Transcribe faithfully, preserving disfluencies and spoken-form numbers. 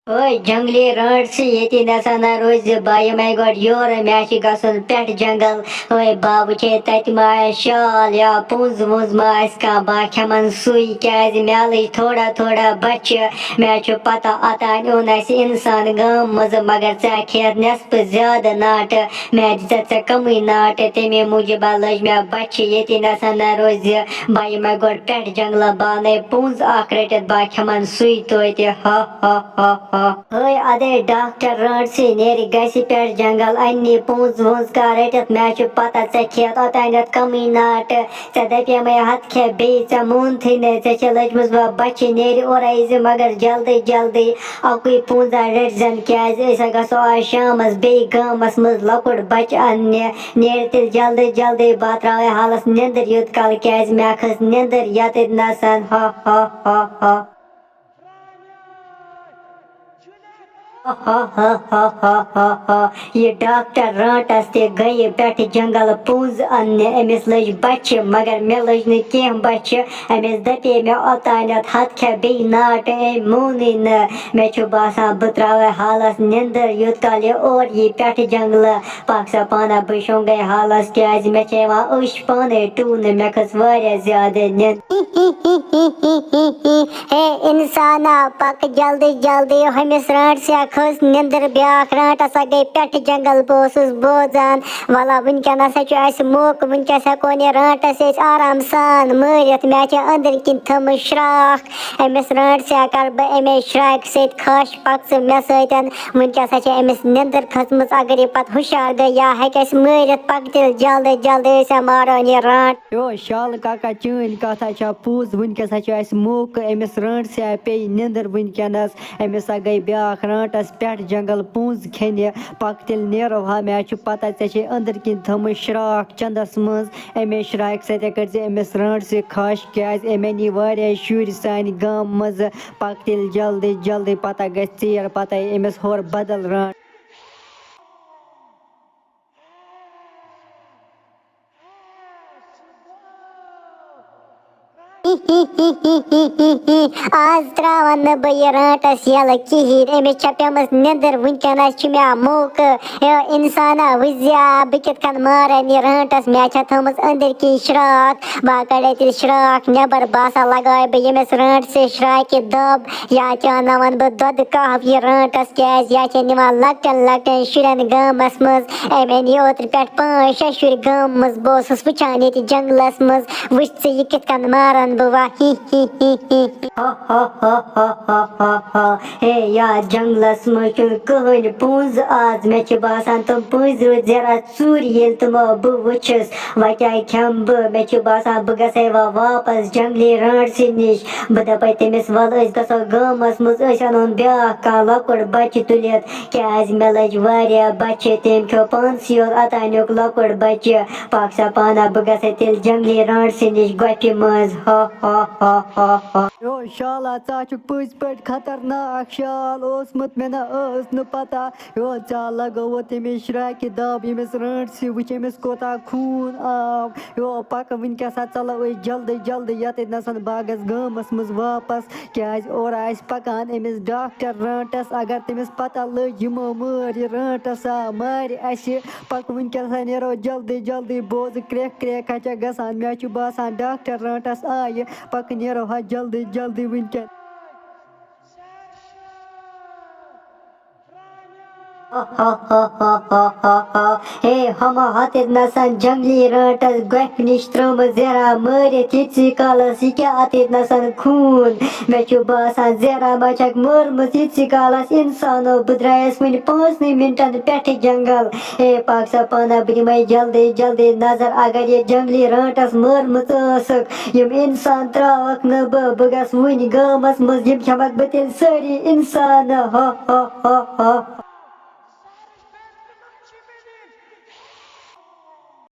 اوے جنگلی رانٹسی، ییٚتی نسا نہ روزِ، بہٕ یِمے گۄڈٕ یورٕ، مےٚ چھِ گژھُن پٮ۪ٹھ جنگل۔ اوے بہٕ وٕچھے تتہِ ما آسہِ شال یا پونٛز وونٛز ما آسہِ کانٛہہ، بہٕ کھٮ۪من سُے، کیازِ مےٚ لٔج تھوڑا تھوڑا بۄچھِ۔ مےٚ چھُ پتہ اوٚتام اوٚن اسہِ انسان گامہٕ منٛزٕ، مگر ژےٚ کھیٚیتھ نٮ۪صفہٕ زیادٕ ناٹہٕ۔ مےٚ دِژ ژےٚ کمٕے ناٹہٕ، تمے موٗجوٗب لٔج مےٚ بۄچھِ، ییٚتی نسا نہ روزِ۔ بہٕ یِمے گۄڈٕ پٮ۪ٹھ جنگلہٕ، بہٕ انَے پونٛز اکھ رٔٹِتھ، بہٕ کھٮ۪من سُے توتہِ۔ ہا ہا ہا ہا۔ ہے ادے ڈاکٹر رانٹسی، نیرِ گژھِ پٮ۪ٹھ جنگل، اننہِ پونٛز وونٛز کانٛہہ رٔٹِتھ، مےٚ چھُ پتہ ژےٚ کھیٚیتھ اوٚتانٮ۪تھ کمٕے ناٹہٕ۔ ژےٚ دپیمے ہتھ کھےٚ بیٚیہِ، ژےٚ مونتھٕے نہٕ، ژےٚ چھےٚ لٔجمٕژ وۄنۍ بۄچھِ، نیرِ اورے زِ مگر جلدی جلدی۔ اکُے پونٛزا رٔٹۍ زٮ۪ن، کیازِ أسۍ ہا گژھو آز شامس بیٚیہِ گامس منٛز لۄکُٹ بچہٕ اننہِ۔ نیرِ تیٚلہِ جلدی جلدی، بہٕ تراوے حالس نیندٕر یوت کال، کیازِ مےٚ کھٔژ نیندٕر یتٮ۪تھ نسن۔ ہا ہا ہا ہا۔ ہا ہا ہا ہا ہا ہا۔ یہِ ڈاکٹر رانٹس تہِ گٔیہِ پٮ۪ٹھٕ جنگل پونٛز اننہِ۔ أمِس لٔج بۄچھِ، مگر مےٚ لٔج نہٕ کینٛہہ بۄچھِ۔ أمِس دپے مےٚ اوٚتانٮ۪تھ ہتھ کھےٚ بیٚیہِ ناٹہٕ، أمۍ مونٕے نہٕ۔ مےٚ چھُ باسان، بہٕ تراوے حالس نیندٕر، یوت کال یہِ اورٕ یی پٮ۪ٹھٕ جنگلہٕ۔ پکھ سا پانہ، بہٕ شۄنگے حالس، کیازِ مےٚ چھےٚ یِوان أچھ پانے ٹوٗنہٕ، مےٚ کھٔژ واریاہ زیادٕ نیندٕر۔ ہے انسانا، پکھ جلدی جلدی، ہُمِس رانٹسیا کھٔژ نیندٕر، بیاکھ رانٹس ہا گٔے پٮ۪ٹھٕ جنگل، بہٕ اوسُس بوزان۔ وَلہ، وٕنکٮ۪ن ہسا چھُ اَسہِ موقعہٕ، وٕنکٮ۪س ہٮ۪کون یہِ رانٹس أسۍ آرام سان مٲرِتھ۔ مےٚ چھِ أنٛدٕرۍ کِنۍ تھٲومٕژ شرٛاکھ، أمِس رانٹسیا کَرٕ بہٕ اَمے شرٛاکہِ سۭتۍ خَش، پَکھ ژٕ مےٚ سۭتۍ۔ وٕنکٮ۪س ہا چھِ أمِس نیٚنٛدٕر کھٔژمٕژ، اگر یہِ پَتہٕ ہُشار گٔے، یا ہیٚکہِ اَسہِ مٲرِتھ۔ پَکھ تیٚلہِ جلدی جلدی، أسۍ ہا مارون یہِ رانٛٹہٕ۔ یو شالہٕ کاکا، چٲنۍ کَتھ ہا چھا پوٚز، وٕنکٮ۪س ہا چھُ اَسہِ موقعہٕ، أمِس رانٹسیا پیٚیہِ نیٚنٛدٕر وٕنکٮ۪نَس۔ أمِس ہا گٔے بیٛاکھ رانٛٹَس پٮ۪ٹھ جنٛگل پونٛز کھیٚنہِ۔ پَکھ تیٚلہِ نیرو ہا، مےٚ چھُ پَتہ ژےٚ چھے أنٛدٕرۍ کِنۍ تھٲومٕژ شرٛاکھ چَندَس منٛز۔ اَمے شرٛاکہِ سۭتۍ کٔرۍ زِ أمِس رانٛٹسہِ خَش، کیٛازِ أمۍ نی واریاہ شُرۍ سانہِ گامہٕ منٛزٕ۔ پَکھ تیٚلہِ جلدی جلدی، پَتہ گژھِ ژیر، پَتہٕ یی أمِس ہورٕ بدل رانٛٹہٕ۔ آز تراون نہٕ بہٕ یہِ رانٛٹَس یَلہٕ کِہیٖنۍ۔ أمِس چھےٚ پیٚمٕژ نیٚنٛدٕر، وٕنکیٚنَس چھُ مےٚ موقعہٕ۔ ہے اِنسانا، وٕچھ زِ آ، بہٕ کِتھ کٔنۍ مارَن یہِ رانٛٹَس؟ مےٚ چھےٚ تھٲومٕژ أنٛدٕرۍ کِنۍ شرٛاکھ۔ بہٕ کَڑے تیٚلہِ شرٛاکھ نٮ۪بَر، بہٕ ہسا لگاوٕ بہٕ ییٚمِس رانٛٹَسٕے شرٛاکہِ دَب۔ یا تہِ اَنناوَن بہٕ دۄدٕ کَہوٕ یہِ رانٛٹَس، کیٛازِ یا چھِ نِوان لۄکٹٮ۪ن لۄکٹٮ۪ن شُرٮ۪ن گامَس منٛز۔ أمۍ أنۍ یہِ اوترٕ پٮ۪ٹھ پانٛژھ شےٚ شُرۍ گامہٕ منٛز۔ بہٕ اوسُس وٕچھان ییٚتہِ جنٛگلَس منٛز، وٕچھ ژٕ یہِ کِتھ کٔنۍ مارَن بہٕ، وَ ہی ہی ہی ہی۔ ہا ہا ہا ہا ہا ہا ہا۔ ہے یا جنٛگلَس منٛز چھُنہٕ کٕہٕنۍ پونٛز آز۔ مےٚ چھِ باسان تِم پونٛزِ روٗدۍ زیرہ ژوٗرِ، ییٚلہِ تِمو بہٕ وٕچھُس، وۄنۍ کیٛاہ کھٮ۪مہٕ بہٕ؟ مےٚ چھُ باسان بہٕ گژھے وۄنۍ واپس جنٛگلی رانٛٹسٕے نِش۔ بہٕ دَپَے تٔمِس، وَلہٕ أسۍ گژھو گامَس منٛز، أسۍ اَنون بیٛاکھ کانٛہہ لۄکُٹ بَچہِ تُلِتھ، کیٛازِ مےٚ لٔج واریاہ بۄچھِ۔ تٔمۍ کھیوٚو پانسٕے یوت اوٚتانیُک لۄکُٹ بَچہِ۔ پَکھ سا پانہ، بہٕ گژھے تیٚلہِ جنٛگلی رانٛٹسٕے نِش گۄپھِ منٛز۔ ہا ہا ہا ہا ہا۔ یو شالا، ژٕ ہا چھُکھ پٔزۍ پٲٹھۍ خطرناک شال اوسمُت، مےٚ نہ ٲس نہٕ پتہ۔ یو ژےٚ لگووُتھ تٔمِس شرٛاکہِ دَب، ییٚمِس رانٛٹسہِ وٕچھ أمِس کوٗتاہ خوٗن آو۔ یو پکھ وٕنکیٚس ہا ژَلو أسۍ جلدی جلدی یَتٮ۪تھ نَسَن باغَس گامَس منٛز واپَس، کیٛازِ اورٕ آسہِ پَکان أمِس ڈاکٹر رانٛٹَس۔ اگر تٔمِس پتہ لٔج یِمو مٲر یہِ رانٛٹَس آ مارِ اَسہِ، پکھ وٕنکیٚس ہا نیرو جلدی جلدی، بوزٕ کرٛٮ۪کھ کرٛٮ۪کھ ہا چھےٚ گژھان۔ مےٚ چھُ باسان ڈاکٹر رانٛٹَس آیہِ، پکھ نیرو ہا جلدی جلدی وٕنکیٚن۔ ہے، ہما ہتہِ نسن جنگلی رانٹس گۄپھِ نِش ترٲومٕژ زیرہ مٲرِتھ، ییٖتسٕے کالس یہِ کیٛاہ اتہِ نسن خوٗن؟ مےٚ چھُ باسان زیرہ ما چھکھ مٲرمٕژ ییٖتسٕے کالس اِنسانو۔ بہٕ درٛایس وُنہِ پانٛژنٕے منٹن پٮ۪ٹھٕ جنگل۔ ہے، پاک سا پانہ، بہٕ دِمے جلدی جلدی نظر، اگر یہِ جنگلی رانٹس مٲرمٕژ ٲسٕکھ، یِم اِنسان ترٛاوَکھ نہٕ بہٕ، بہٕ گژھٕ وٕنۍ گامَس منٛز، یِم کھٮ۪مَکھ بہٕ تیٚلہِ سٲری اِنسان۔ ہا ہا ہا ہا۔